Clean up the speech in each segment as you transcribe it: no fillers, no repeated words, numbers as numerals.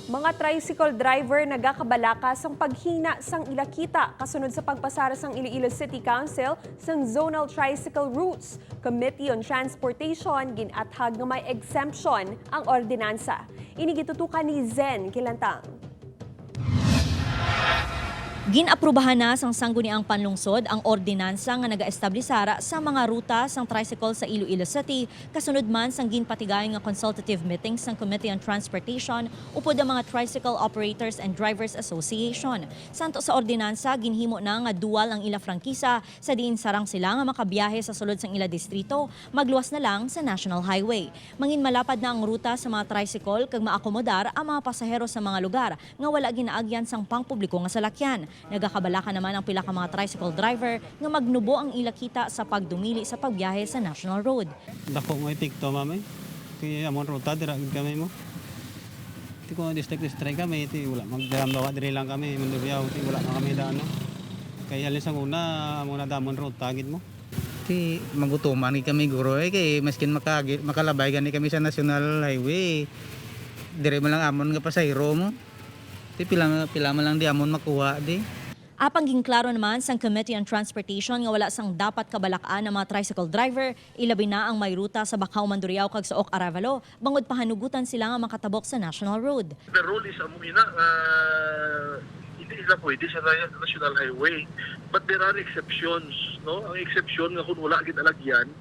Mga tricycle driver nagakabalaka sang paghina sang ila kita kasunod sa pagpasara sang Iloilo City Council sang Zonal Tricycle Routes. Committee on Transportation ginathag nga may exemption ang ordinansa. Ini gitutukan ni Zen Kilantang. Ginaprubahan na sang Sangguniang Panlungsod ang ordinansa nga nagaestablisara sa mga ruta sang tricycle sa Iloilo City, kasunod man sang ginpatigayon nga consultative meetings sang Committee on Transportation upod ang mga Tricycle Operators and Drivers Association. Santo sa ordinansa, ginhimo na nga dual ang ila prangkisa, sa diin sarang sila nga makabiyahe sa sulod sang ila distrito, magluwas na lang sa National Highway. Mangin malapad na ang ruta sa mga tricycle kag maakomodar ang mga pasahero sa mga lugar nga wala ginaagyan sang pangpubliko nga salakyan. Nagakabalaka naman ang pila ka mga tricycle driver nga magnubo ang ila kita sa pagdumili sa pagbiyahe sa National Road. Dako mo epekto, ma'am, eh. Kaya amon ruta dira gid kami mo. Ti ko district district kami ti wala magdamdawa, diri lang kami Mandurriao, ti wala na kami dano. Kaya halin sa una amo na damon ruta gid mo. Ti magutuman gid kami guro eh, kay maskin makalabay gani kami sa national highway. Dire man lang amon nga pasahero mo. Ti pila pila man lang di amon makuha di. Apang ginklaro naman sang Committee on Transportation nga wala sang dapat kabalakaan ang mga tricycle driver, ilabi na ang may ruta sa Bakhaw, Mandurriao kag sa Saok Arevalo, bangod pahanugutan sila nga makatabok sa National Road. The rule is amo ina hindi sila pwede sa national highway. But there are exceptions, no? Ang exception nga kung wala gid alagyan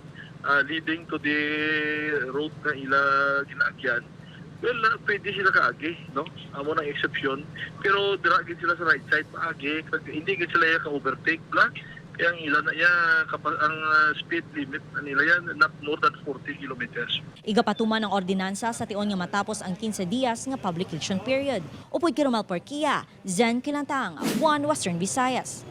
leading to the road na ila ginaagyan, well, pwede sila kaagi, no? Amo nang exception. Pero dira gid sila sa right side paagi, kag hindi gid sila ya ka-overtake bla. Kaya ang ila na ya kapag ang speed limit na nila yan not more than 40 kilometers. Igapatuman ang ordinansa sa tion nga matapos ang 15 dias nga publication period. Upod kay Romal Porquia, Zen Kilantang, One Western Visayas.